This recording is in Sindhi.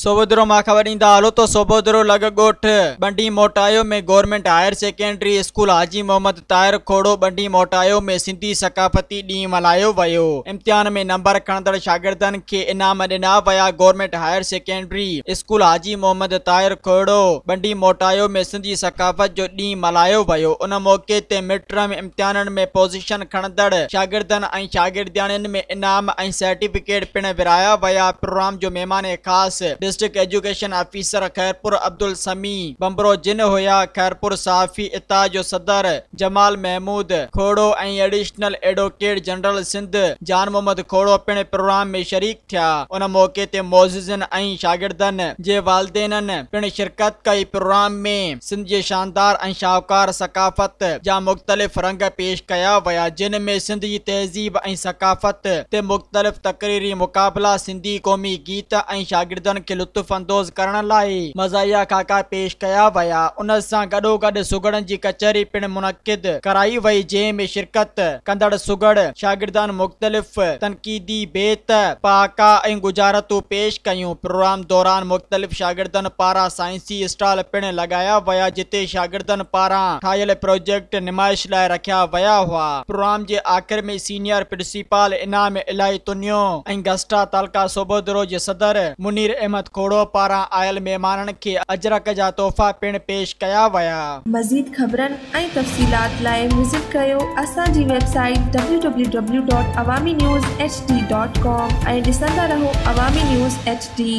سوڀوديرو مان خبر ڏيندا هلو ته سوڀوديرو لڳ ڳوٺ Bandi Motayo ۾ government higher secondary school Haji Muhammad Tahir Khuhro Bandi Motayo ۾ Sindhi ثقافتي ڏينهن ملهايو ويو. امتحان ۾ نمبر کڻندڙ شاگردن کي انعام ڏنا ويا. Government higher secondary school Haji Muhammad Tahir Khuhro Bandi Motayo ۾ Sindhi ثقافت جو ڏينهن ملهايو ويو. ان موقعي تي مڊ ٽرم امتحانن ۾ پوزيشن کڻندڙ شاگردن ۽ شاگردياڻين ۾ انعام ۽ سرٽيفڪيٽ پڻ ورهايا ويا. پروگرام جو مهمان خاص district education officer Khairpur Abdul Sami Bhanbhro جن هيا. خيرپور صحافي اتحاد جو صدر Jamal Mehmood Khuhro ۽ additional advocate general Sindh Jan Muhammad Khuhro پڻ پروگرام ۾ شريڪ ٿيا. ان موقعي تي معززين ۽ شاگردن جي والدينن پڻ شرڪت ڪئي. پروگرام ۾ سنڌ جي شاندار ۽ شاهوڪار ثقافت جا مختلف رنگ پيش ڪيا ويا، جن ۾ سنڌ جي تهذيب ۽ ثقافت تي مختلف تقريري مقابلا، سنڌي قومي گيت ۽ شاگردن کي لطف اندوز ڪرڻ لاء مزاحيه خاڪا پيش ڪيا ويا. ان سان گڏوگڏ سگهڙن جي ڪچهري پڻ منعقد ڪرائي وئي، جنهن ۾ شرڪت ڪندڙ سگهڙ شاگردن مختلف تنقيدي بيت، پهاڪا ۽ ڳجهارتون پيش ڪيون. پروگرام دوران مختلف شاگردن پاران سائنسي اسٽال پڻ لڳايا ويا جتي شاگردن پاران ٺاهيل پروجيڪٽ نمائش لاء رکيا ويا هئا. پروگرام جي آخر ۾ سينيئر پرنسپال انعام الاهي تنيو ۽ گسٽا تعلقه سوڀوديرو جي صدر منير احمد کوڙو پاران آيل مهمانن کي اجرڪ جا تحفا پڻ پيش ڪيا ويا. مزيد خبرن ۽ تفصيلات لاء وزٽ ڪريو اسان جي website W W W dot Awami news H D dot com ۽ ڏسندا رهو عوامي نيوز ايڇ ڊي.